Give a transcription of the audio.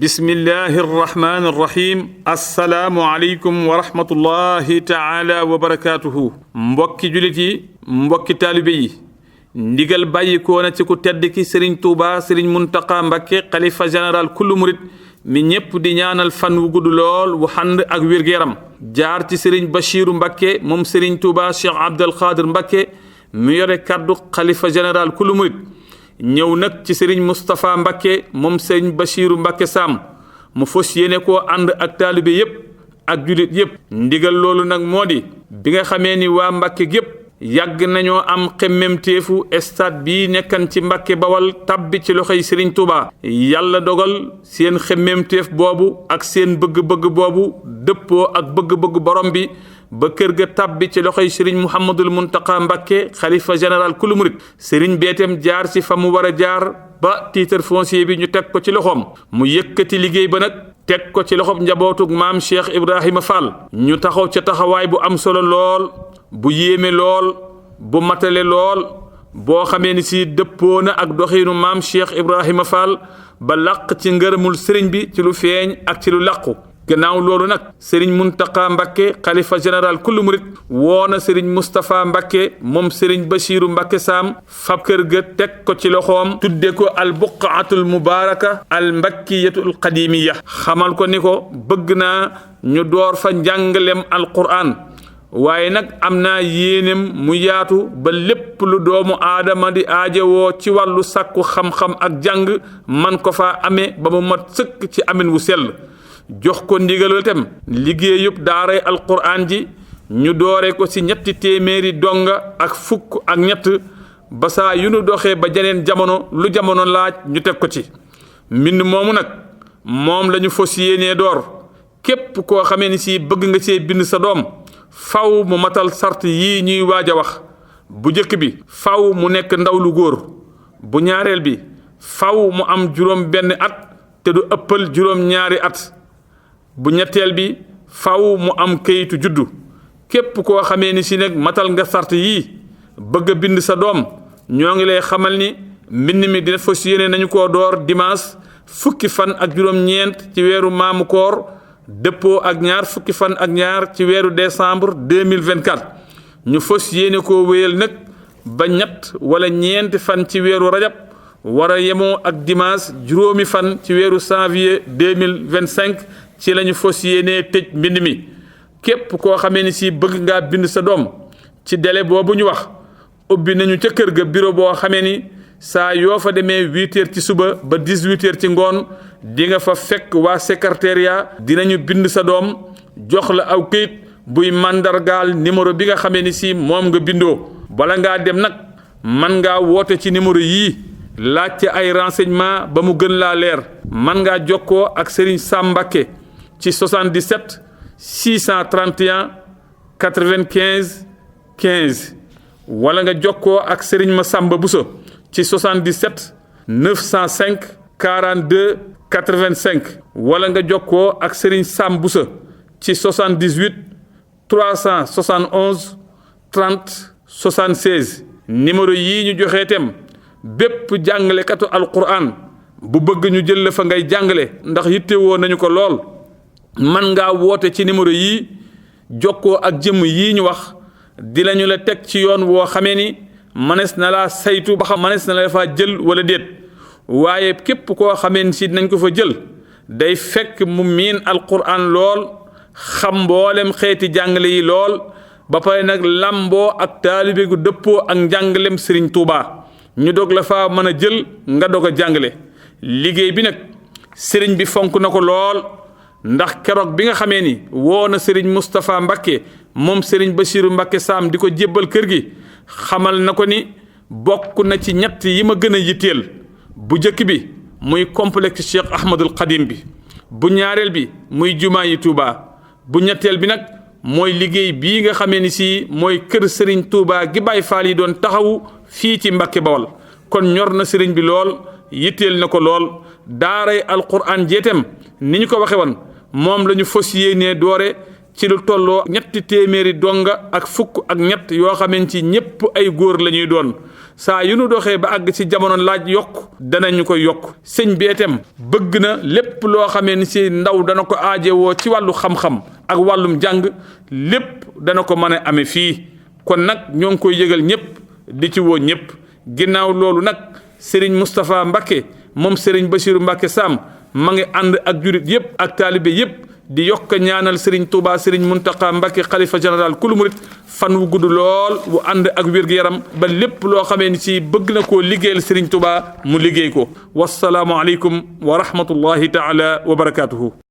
bismillahi arrahmani irrahim assalaamu aleykum wa rahmatullahi taala wa barakatuhu mbokki julit yi mbokki taalibe yi ndigal bàyyikoo na ci ku tedd ki sëriñ Tuuba sëriñ Muntaqa Mbakke xalifa général kullu murit mi ñépp di ñaanal fan wu gudd lool wu xànd ak wér-gu-yaram jaar ci sëriñ Bachiru Mbakke moom sëriñ Tuuba Cheikh Abdul Xaadir Mbakke mi yore kaddu xalifa général kullu murit ñëw nag ci sëriñ Moustapha Mbakke moom sëriñ Bachiru Mbakke Sam mu fas yéene koo ànd ak taalibe yépp ak julit yépp ndigal loolu nag moo di bi nga xamee ni waa Mbakke gépp yàgg nañoo am xemmemteefu stade bii nekkan ci Mbakke Bawal tabbi ci loxoy sëriñ Touba yàlla dogal seen xemmemteef boobu ak seen bëgg-bëgg boobu dëppoo ak bëgg-bëgg borom bi ba kër ga tabbi ci loxoy sëriñ Mouhamadul Muntaqa Mbakke xalifa général kullu murit sëriñ beetem jaar ci fa mu war a jaar ba titre foncier bi ñu teg ko ci loxoom mu yëkkati liggéey ba nag teg ko ci loxob njabootug maam Cheikh Ibrahima Fall ñu taxaw ca taxawaay bu am solo lool bu yéeme lool bu matale lool boo xamee ni si dëppoo na ak doxiinu maam Cheikh Ibrahima Fall ba làq ci ngërëmul sëriñ bi ci lu feeñ ak ci lu làqu gannaaw loolu nag sëriñ Muntaqa Mbakke xalifa général kullu murit woona sëriñ Moustapha Mbakke moom sëriñ Bachiru Mbakke Sam fab kër ga teg ko ci loxoom tudde ko al buqaatul mubaaraka al mbakkiyatul qadimiya xamal ko ni ko bëgg naa ñu door fa njàngalem alquran waaye nag am naa yéenem mu yaatu ba lépp lu doomu aadama di aajowoo ci wàllu sàkku xam-xam ak jàng man ko faa amee ba mu mat sëkk ci amin wu sell jox ko ndigalal tam liggéeyub daaray alquran ji ñu doore ko ci 300 donga ak fukk ak ñett ba saa yu nu doxee ba jeneen jamono lu jamono laaj ñu teg ko ci mbind moomu nag moom la ñu fas yéenee door képp koo xamee ni si bëgg nga see bind sa doom faw mu matal sart yii ñuy waaj a wax bu njëkk bi faw mu nekk ndaw lu góor bu ñaareel bi faw mu am juróom benn at te du ëppal juróom ñaari at bu ñetteel bi faw mu am kayitu juddu képp koo xamee ni si nag matal nga sart yii bëgg a bind sa doom ñoo ngi lay xamal ni mbind mi dina fas yéene nañu koo door dimanche fukki fan ak juróom-ñeent ci weeru maamu koor dëppoo ak ñaar fukki fan ak ñaar ci weeru décembre 2024 ñu fas yéene koo wéyal nag ba ñett wala ñeenti fan ci weeru rajab war a yemoo ak dimanche juróomi fan ci weeru janvier 2025 ci lañu fas yéenee tëj mbind mi képp koo xamee ni si bëgg ngaa bind sa doom ci délai boobu ñu wax ubbi nañu ca kër ga bureau boo xamee ni saa yoo fa demee 8 heures ci suba ba 18 heures ci ngoon di nga fa fekk waa secrétariat dinañu bind sa doom jox la aw këyit buy màndargaal numéro bi nga xamee ni si moom nga bindoo bala ngaa dem nag man ngaa woote ci numéro yii laajte ay renseignement ba mu gën laa leer man ngaa jokkoo ak Serigne Sam Mbakke ci 77 631 95 15 wala nga jokkoo ak Serigne Massamba Bousso ci 77 905 42 85 wala nga jokkoo ak Serigne Sam Bousso ci 78 371 30 76 numéro yii ñu joxee tem bépp jàngalekatu alquran bu bëgg ñu jël la fa ngay jàngale ndax yittewoo nañu ko lool man ngaa woote ci numéro yii jokkoo ak jëmm yii ñu wax di lañu la teg ci yoon woo xamee ni manes na laa saytu ba xam manes na la faa jël wala déet waaye képp koo xamee ni si nañ ko fa jël day fekk mu miin alquran lool xam mboolem xeeti jàngale yi lool ba pare nag lamboo ak taalibe gu dëppoo ak njàngalem Sëriñ Tuuba ñu dog la faa mën a jël nga dog a jàngale liggéey bi nag sëriñ bi fonk na ko lool ndax keroog bi nga xamee ni woo na sëriñ Moustapha Mbakke moom sëriñ Bachiru Mbakke Sam di ko jébbal kër gi xamal na ko ni bokk na ci ñett yi ma gën a yitteel bu njëkk bi muy complexe Cheikh Ahmadul Xadim bi bu ñaareel bi muy jumaa yi Touba bu ñetteel bi nag mooy liggéey bii nga xamee ni si mooy kër sëriñ Touba gi Baay Faal yi doon taxawu fii ci Mbakke Bawal kon ñor na sëriñ bi lool yitteel na ko lool daaray alquran jeetem ni ñu ko waxe woon moom la ñu fas yéenee doore ci lu tolloo 300 donga ak fukk ak ñett yoo xamante ci ñépp ay góor la ñuy doon saa yu nu doxee ba àgg ci jamono laaj yokk danañu ko yokk sëñ bi itam bëgg na lépp loo xamee ni ci ndaw dana ko aajewoo ci wàllu xam-xam ak wàllum jàng lépp dana ko mën a amee fii kon nag ñoo ngi koy yëgal ñépp di ci woo ñépp ginnaaw loolu nag Serigne Moustapha Mbacké moom Serigne Bassirou Mbacké Sam ma ngi ànd ak jurit yépp ak taalibe yépp di yokk ñaanal Serigne Touba Serigne Mountakha Mbacké xalifa général kulu murit fan wu gudd lool wu ànd ak wér-gu-yaram ba lépp loo xamee ni ci bëgg na koo liggéeyal Serigne Touba mu liggéey ko wassalaamu aleykum wa rahmatullahi taala wa barakaatuhu